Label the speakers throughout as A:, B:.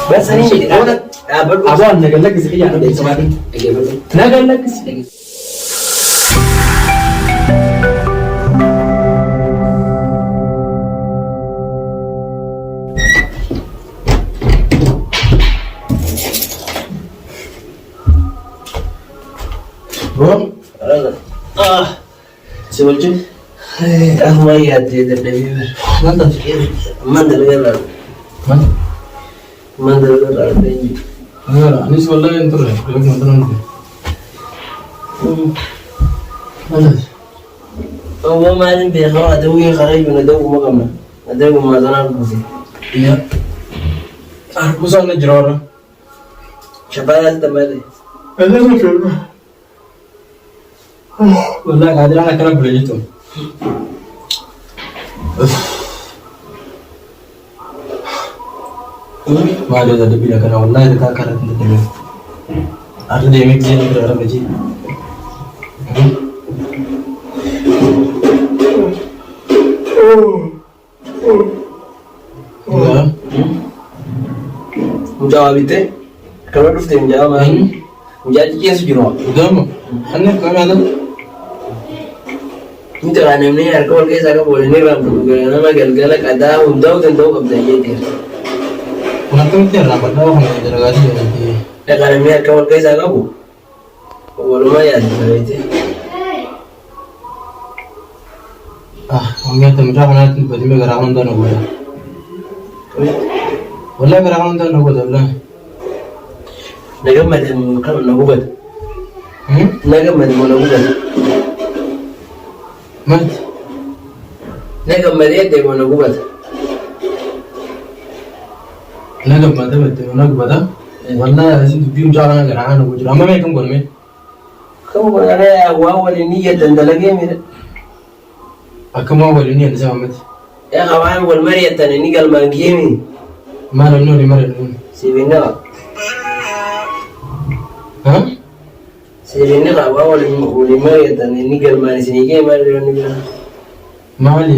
A: Basanii miti dhaabbadhu.
B: Aboo an nagan lakkisi kiyyaa na beeksa maali?
A: Dhaggeeffadhu.
B: Nagan lakkisi. Bro,
A: Ah,
B: si wajjin
A: akkuma yaaddee dadhabee bara.
B: maal taate?
A: Ammaan dalagaa irraa
B: Maal?
A: ammaan dalagaa irraa dhufee hin jiru.
B: Anis wallahi hin turre. Reefu mata nan dhufe. Maal taate?
A: Obbo maaliin beekaa adawwii karayyuu na dawwuma qabna. Na dawwuma tanaan buuse.
B: Iyya. Musaan na jira warra.
A: Shabbaayaa sitti ammayyaa
B: Wallahi qaadiraan akkana bule jechuun. Maali dadhabbiin akkana wallahi takka akka irratti hin dadhabin. Arra deemee gisee na bira gara hojii.
A: Mucaa waa bittee akkana dhufte mucaa maali? Mucaa cicceessu jiru.
B: Guddaama. Anni akkam yaada?
A: Miti waa namni harka wal keessaa qabu waliin irraanfatu nama galgala qadaa hundaa'uu danda'uu qabda jeeteera.
B: Kun akkamitti irraanfadhaa kana dalagaa jirti.
A: Dhaqa namni harka wal keessaa qabu walumaa yaadata beekte.
B: Ah, wangeeta mucaa kanaatti dubbatimee garaa hundaa na godha. Wallahi garaa hundaa na godha wallahi.
A: Na gammade moo kam na gubata? Na gammade moo na gubata?
B: Maalti?
A: Na gammadee ta'e moo na gubata?
B: Na gammada batte na gubata. Wallahi asin dubbii mucaa kana garaa na godha. Amma mee kam godhame?
A: Kam godhame waan waliin niyyattan dalagee mire.
B: Akkam waan waliin niyyattan isa Muhammad.
A: Egaa waan wal mari'attan inni galmaan geemi.
B: Maal inni waliin mari'atu kun?
A: Siif hin qaba.
B: Ha?
A: Siif hin qaba waan waliin mari'attan inni galmaan isinii ga'e maal inni biraa.
B: Maali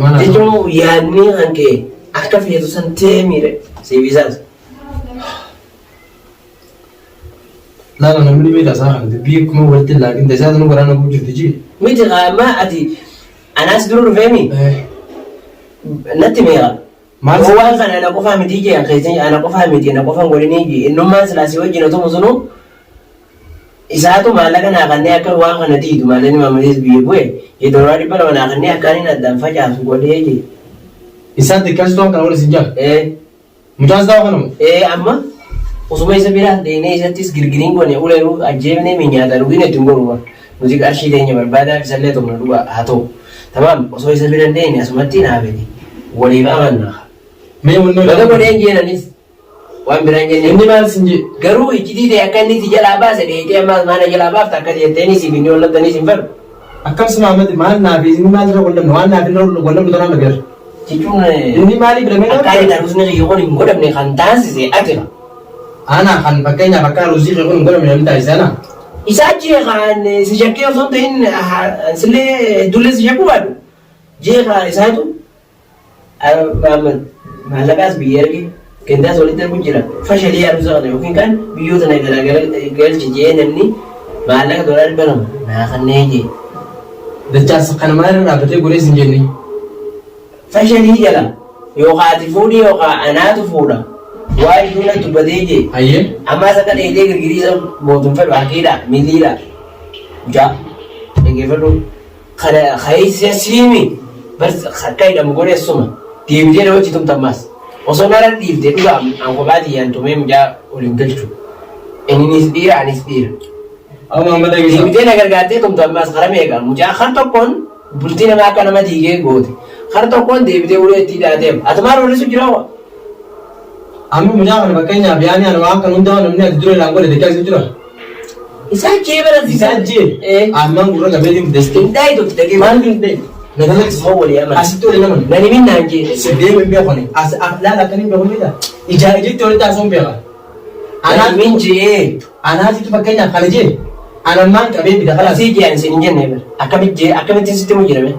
B: maal haasa'u?
A: Jechuun yaadni kan kee akka feetu san teemiire siif isaas.
B: Laala namni beektaa isaa kana dubbii akkuma walitti hin laaqin ta'isaa tanuu garaa na gubu jirti jii.
A: Miti amma ati anaas dura dhufeemi natti meeqa.
B: Maal
A: Yoo waan kana ana qofaa miti jee an keessan ana qofaa miti ana qofaan godhinii jee innummaan silaa si wajjin otoo sunu isaatu maallaqa naa kannee akka waan kana diidu maallaqni maamillis biyya bu'e jee doolaara 200 naa kannee akka inni addaan facaasu godhee jee.
B: Isaan xiqqaasitu waan kana wal isin jaa.
A: Ee.
B: Mucaan isaa kanuma.
A: Ee amma osuma isa bira deemnee isattis girgiriin goone ulee nu ajjeefnee mi nyaata dhugine itti hin goonu bara. Nuti qarshii teenya barbaadaaf isallee tumna dhugaa haa ta'u. Tamaam osoo isa bira hin deemne asumatti naa fedi. Waliif amanna.
B: Mee wannoo
A: Baga godheen jeen anis waan biraan jenne.
B: Inni maal sin jee?
A: Garuu iccitii ta'e akka inni itti jalaa baase dheeyxee ammaas maana jalaa baafta akka jetteenii siif inni wallataniis hin fedhu.
B: Akkam si Mahammad maal naaf inni maal irra wal dhabne waan naaf irra wal dhabnu tanaan dhabeera.
A: Jechuun
B: Inni maaliif dhabee
A: akka ani aruusni kiyya kun hin godhamne kan taasise ati ka.
B: Ana kan fakkeenyaaf akka aruusii kee kun hin godhamne namni taasise ana.
A: Isa achi kan si shakkee osoo hin ta'in sillee heddullee si shakkuu baadhu. Jee ka isaatu Mahammad maallaqaas biyya erge gandaas walitti ergu jira. Fashalii aruusa kana yookiin kan biyyoota na galche jee namni maallaqa doolaara 200 naa kannee jee.
B: Dachaas kana maal irra dhaabbatee godhee sin jenne.
A: Fashalii jala yookaa ati fuudhii yookaa anaatu fuudha. Waa hedduu na dubbatee jee.
B: Hayyee.
A: Ammaas akka dheedee girgirii isa gootu hin fedhu harkiidha milliidha. Mucaa dhaggeeffadhu. Kana keessa siimi bar akka hidhamu godhe suma deebitee na wajji tumta ammaas. Osoo nara dhiifte dhugaa an kophaa tiyyaan tumee mucaa ol hin galchu. Inninis dhiira anis dhiira.
B: Amma amma dhageessa.
A: Deebitee na gargaartee tumta ammaas kara meeqa mucaa kar tokkoon bultii namaa akka nama diigee goote. Kar tokkoon deebitee ulee itti hidhaateef. Ati maal warrisu jira hoo?
B: Amma mucaa kana fakkeenyaaf yaani ani waan kan hundaa namni ati dura irraan godhe dachee jira.
A: Isaa jee bara
B: Isaa jee
A: Eh.
B: ammaan gurra qabeetiin fideste.
A: Hin dhaayitu itti dhagee.
B: Maal hin ta'e? Na dalagsisa.
A: Moo walii amana.
B: Asitti walii amana.
A: Nani minnaan jee.
B: Si deemu hin beekani. As laala akkaniin beeku beektaa? Ijaa ijitti walitti haasa'uun beeka.
A: Nani min jee.
B: Anaatitu fakkeenyaaf kana jee anammaan qabee bita kalaas.
A: Asii jee ani sin hin jenne bara. Akkamitti jee akkamittiin sitti himu jedhame.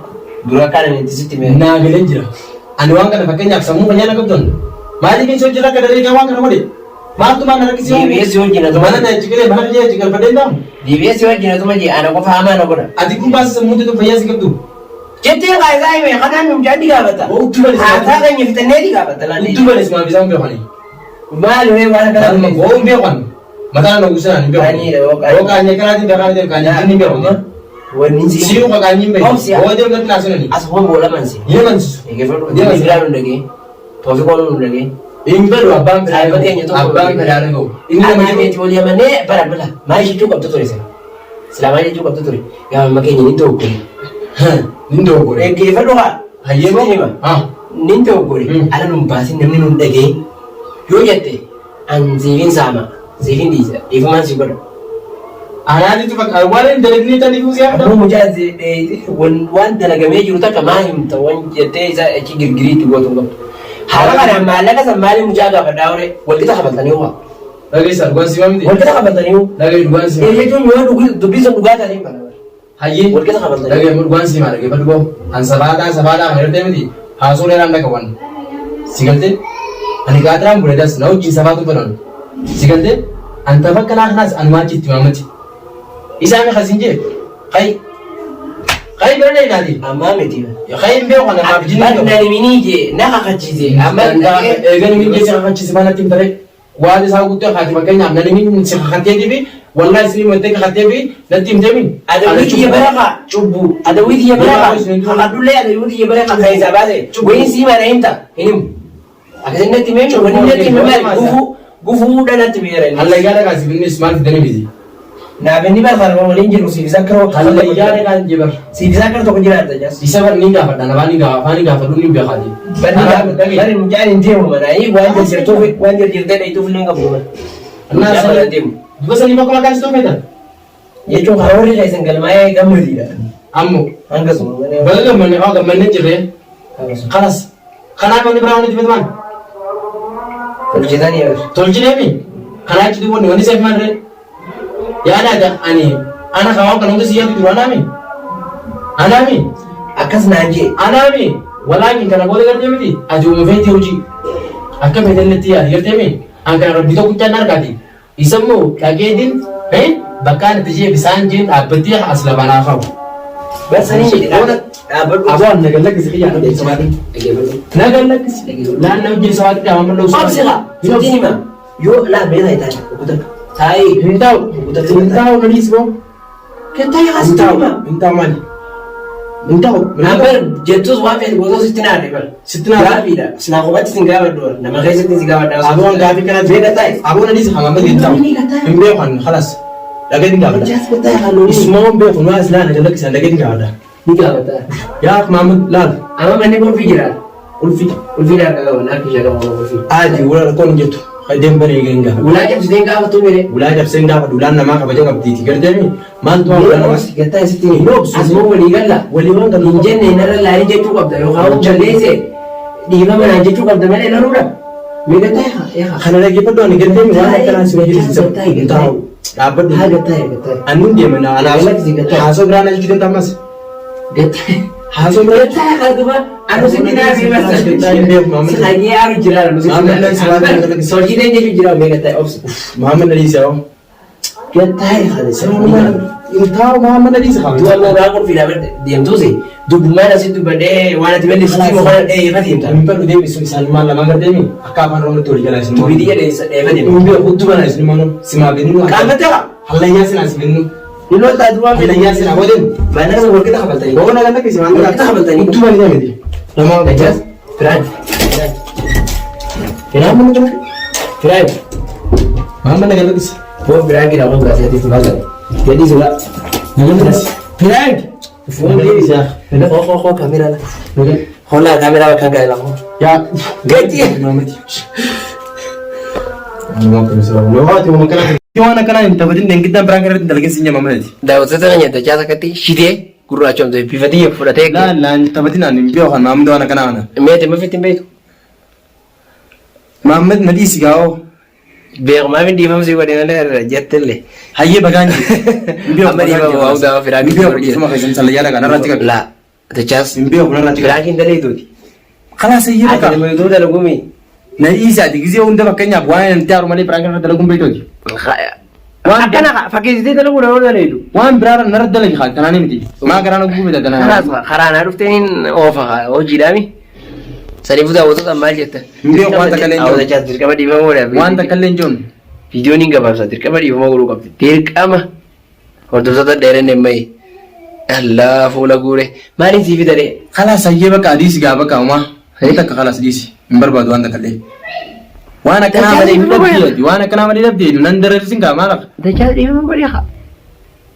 A: Dura akkaan ani itti sitti hime.
B: Naa galee jira. Ani waan kana fakkeenyaaf sammuu fayyaa na qabdan. Maaliif hin hojii akka dalagaa waan kana godhe? Maaltu maal na rakkisee?
A: DBS wajjin atuma
B: Mana na jigalee mana kiyya jigalfadhee hin ta'amu.
A: DBS wajjin atuma jee ana qofa hamaa na godha.
B: Ati kun baasa sammuu teetu fayyaa si qabdu.
A: Jettee qaayisaa hime kanaan nu mucaan ni gaafata.
B: Uttu balis
A: Haasaa keenya fixannee ni gaafata laanne.
B: Uttu balis maaf isaan beekani.
A: Maal wee waan akkana
B: Maaluma goon beekan. Mataan na guusan hin beekan.
A: Qaaniidha, yoo qaanii.
B: Yoo qaanii akkanaatiin beekan ta'e qaanii jinni hin beekan.
A: Wanni si.
B: Si'u ka qaanii hin beekan.
A: Obsi.
B: Yoo deemu natti naasonani.
A: As waan boola mansi.
B: Hin amansiisu.
A: Eegeffadhu.
B: Deema.
A: Biraa nu dhagee. Toofiqoon nu dhagee.
B: Hin fedhu abbaan fedhaa
A: Saayiba keenya tokko.
B: Abbaan fedhaa dhaga'u. Inni nama
A: Anaa
B: jiru.
A: keeti walii amanee bara bala. Maal jechuu qabdu ture sana? Silaa maal jechuu qabdu ture? Yaa amma keenya ni dogoggore.
B: Hin dogoggore.
A: Eeggeeffadhu haa.
B: Hayyee
A: Sitti hima.
B: haa.
A: Nin dogoggore.
B: Mm.
A: Ala nun baasin namni nun dhagee. Yoo jette an siifin saama. Siifin dhiisa. Dhiifamaan si godha.
B: Anaatitu bakka waan hin dalagnee taniifuu si haadha.
A: Ammoo mucaa waan dalagamee jiru takka maa himta waan jettee isa achi girgiriitti gootu hin qabdu. Haala kanaan maallaqa san maaliin mucaa gaafadhaa hore walqixa kabaltanii hoo?
B: Dhageessaa dhugaan si mamti.
A: Walqixa kabaltanii hoo?
B: Dhagee dhugaan si
A: Ee
B: mamti.
A: jechuun yoo dubbii sun dhugaa ta'anii bara.
B: Hayyee.
A: Walqixa kabaltanii.
B: Dhagee dhugaan si maa dhagee badhoo. An sabaadhaa sabaadhaa kan hirtee miti. Haasoo dheeraan dhagawan. Si galtee? Ani qaaxiraan buledas na wajjin sabaatu fedhan. Si galtee? An tafa kanaa kanaas anumaa achitti mamati. Isaan kasin jee. Kai. Kai bira dheeraati.
A: Ammaa miti.
B: Kai hin beeku kana maaf jinni hin qabu.
A: Barnaan minii jee na kakachiise. Amma
B: Eegan min jecha kakachiise maal natti himtare? Waan isaa guutuu haati fakkeenyaaf nani min si kakatteetii fi wallaahi isin himattee kakattee fi natti himtee min.
A: Adawwii kiyya bara kaa.
B: Cubbuu.
A: Adawwii kiyya bara kaa. Kakadhullee adawwii kiyya bara kaa keessaa baase. Wayiin sii mana himta hin himu. Akkasiin natti himee wanni natti hime maali gufuu gufuudha natti himeera inni.
B: Hallayyaa dhaqaa si binnis maal fidanii miti.
A: Naaf inni bara kana waliin jiru siif isa akka
B: Hallayyaa dhaqaa hin jebar.
A: Siif isa akka tokko jiraata jaas.
B: Isa bar ni gaafadha nabaa ni gaafa afaan ni gaafadhu ni beekaati.
A: Bari bari mucaan hin deemu mana waan jirjirtuuf waan jirjirtee dheeytuuf illee hin qabdu mana. Mucaan mana deemu.
B: Duba sanii bakka maqaan si toofetan.
A: Jechuun karoorri keessan galmaa'ee gammadiidha.
B: Ammoo
A: Hangasuma malee.
B: baga gammanne haa gammanne jirree.
A: Hangasuma.
B: Kalas. Kanaaf wanni biraa wanni dibataman.
A: Tolchitanii yeroo.
B: Tolchineemi. Kanaa achitti wanni wanni seef maal ree? Yaada ati ani ana kawaan kan hunda si yaadu jiru anaami. Anaami.
A: Akkas naan jee.
B: Anaami. Walaakin kana booda gartee miti ati uuma feetii hojii. Akka feetelletti yaadi gartee mi? An kana rabbi tokkichaan argaati. Isa immoo dhaqeetiin bakka ani itti jee bisaan jeen dhaabbattee as lafa naa qabu.
A: Barsanii miti dhaabbadhu.
B: Aboo an nagan lakkisi kiyyaa na hojii sabaati. Nagan lakkisi. Naan na hojii sabaati dhaabama loo
A: Obsi haa. Sitti hima. Yoo laa beela itaa ukuta. Taa'ee.
B: Hin taa'u. Hin taa'u na dhiisi boo.
A: Kettaa yaa
B: Hin
A: sitti
B: taa'u.
A: hima.
B: Hin taa'u maali? Hin taa'u.
A: Nambar jettus waan feete gosa sitti naadhe bara.
B: Sitti naadhe.
A: Gaafiidha. Silaa kophaatti sin gaafadhu bara. Nama keessatti si gaafadha.
B: Aboo an gaafii kanatti.
A: Beela taa'e.
B: Aboo na dhiisi hamma hin taa'u. Hin beeku an khalas. Dhagee hin gaafadha.
A: Jaas kettaa yaa loonii.
B: Isuma hin beeku nu as laala jala kisan dhagee hin gaafadha.
A: Ni gaafata.
B: Yaa Maamud laal.
A: Amma manni qulfii jira.
B: Ulfi.
A: Qulfii harka qaba. Harki ishee qaba qulfii.
B: Ati wala rakkoon hin jirtu. Deem baree hin gaafadhu.
A: Ulaa cabsitee hin gaafattu mere.
B: Ulaa cabsee hin gaafadhu. Ulaan namaa kabaja qabdiiti. Garteemi maaltu waan ulaa namaa.
A: Gattaa isitti
B: Hin obsu.
A: Asuma walii galla.
B: Walii waan gallu
A: Hin jenne narra laalii jechuu qabda yookaan jalleesse dhiifama naan jechuu qabda malee laluudha. Mee gattaa yaa yaa.
B: Kana dhaggeeffadhu ani garteemi waan akkanaa si hojjechiisa. Hin taa'u. Dhaabbadhu.
A: Haa gattaa yaa gattaa.
B: Ani hin deema na anaaf.
A: Galaxy gattaa.
B: Haasoo biraan achi deemta ammas.
A: Gattaa.
B: Haasoo biraan.
A: Gattaa yaa duba anu sitti naa fi masa.
B: Gattaa hin beeku maamila.
A: Sanyii aru jira anu sitti
B: Maamila
A: naa.
B: si waan kana
A: Sochii ta'e jechuu jira mee gattaa obsi.
B: Maamila dhiise hoo.
A: Gattaa yaa kana.
B: Hin taa'u maamila dhiise haa.
A: Du'a immoo waan qulfiidhaa bira deemtuusi dubbummaan asitti dubbadhee waan ati balleessitti immoo kana dheefa deemta.
B: Hin fedhu deebisu isaan maal lamaan garteemi akka afaan oromootti walii galaa isin.
A: Dubbii xiyya dheessa dheefa deemta.
B: Hin beeku utubana isin immoo simaa binnu.
A: Qaanfattee haa.
B: Hallayyaa sinaa si binnu.
A: Ni loltaa duwwaan
B: Hallayyaa sinaa godhin.
A: Maallaqa sana walqixa kabaltanii.
B: Boona kan lakkisi maal
A: Walqixa kabaltanii.
B: Utubani deemiti. Lamaan
A: Najaas Firaan. Firaan. Firaan.
B: Maamila naga lakkisi.
A: Boo firaan kira boo gaazexeetti baasa. Jedhii sula.
B: Naga lakkisi.
A: Firaan.
B: Naga lakkisi yaa.
A: Koo koo koo kaameraa la. Hola kaameraa bakka gaa'ela koo.
B: Yaa.
A: Gaji.
B: Waan akkanaa hin taphatin deengiddaan biraan kana irratti dalagin siin jamamanati.
A: Daawwattoota keenya dachaa takkatti shitee gurraachomte bifa xiyya fudhatee.
B: Laan laan taphatin ani hin beeku kan maamila waan akkanaa kana.
A: Meeti mafitti hin beektu.
B: Maamila na dhiisi gaa'oo.
A: Beekumaaf hin dhiifamsi godhe malee irra jettillee.
B: Hayyee bagaan jiru. Hin beeku
A: Amma dhiifama waan gaafa firaan
B: Hin beeku dhiifama keessan sallayyaa dhagaa narratti qabi.
A: Laa dachaas
B: Hin beeku narratti qabi.
A: firaan hin daleetuuti.
B: Kalaas hayyee
A: Ati
B: bagaa.
A: nama yuutuu dalagumi.
B: Na dhiisaati gizee hunda fakkeenyaaf waan inni aaru malee prank irra dalaguun beektooti. Waan
A: Akkana fakkeessitee dalaguu nama daleedu.
B: Waan biraa narra dalagi haa tanaan miti. Maa garaa na gubuu fedha
A: Karaas
B: tanaan.
A: karaa naa dhufteen oofa hojiidhaami. Saniifuu daawwattoota maal jetta?
B: Hin beeku waan takka illee hin jiru.
A: Daawwatachaas dirqama dhiifamuudha.
B: Waan takka illee hin jiru.
A: Viidiyoon hin gabaabsa dirqama dhiifama godhuu qabdi. Dirqama hordoftoota dheeranne mayi. Allaa fuula guure. Maaliin sii fidadee?
B: Kalaas hayyee bakka dhiisi gaa bakka homaa. Waan takka kalaas dhiisi. Hin barbaadu waan takka illee. Waan akkanaa malee hin dhabdee waan akkanaa malee dhabdee nan dararsin gaa maal akka.
A: Dachaa dhiifama godhee haa.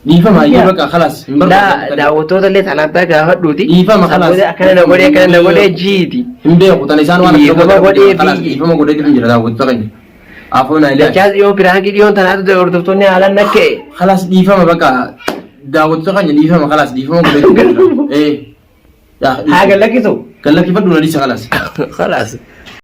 B: Dhiifama hayyee bakka kalaas hin barbaadu.
A: Daawwattoota illee talaantaa gaafadhuuti.
B: Dhiifama kalaas.
A: Akkana na godhee akkana na godhee jiiti.
B: Hin beeku tan isaan waan
A: Dhiifama godhee
B: kalaas
A: fi-
B: dhiifama godhee jira daawwattoota keenya. Afoon ayilee.
A: Dachaas dhiyoo piraankii dhiyoon tanaatu hordoftoonni haalaan nakka'e.
B: Kalaas dhiifama bakka daawwattoota keenya dhiifama kalaas dhiifama godhee jira. Ee.
A: Haa gallakkisu.
B: Gallakkifadhu na dhiisa kalaas.
A: Kalaas.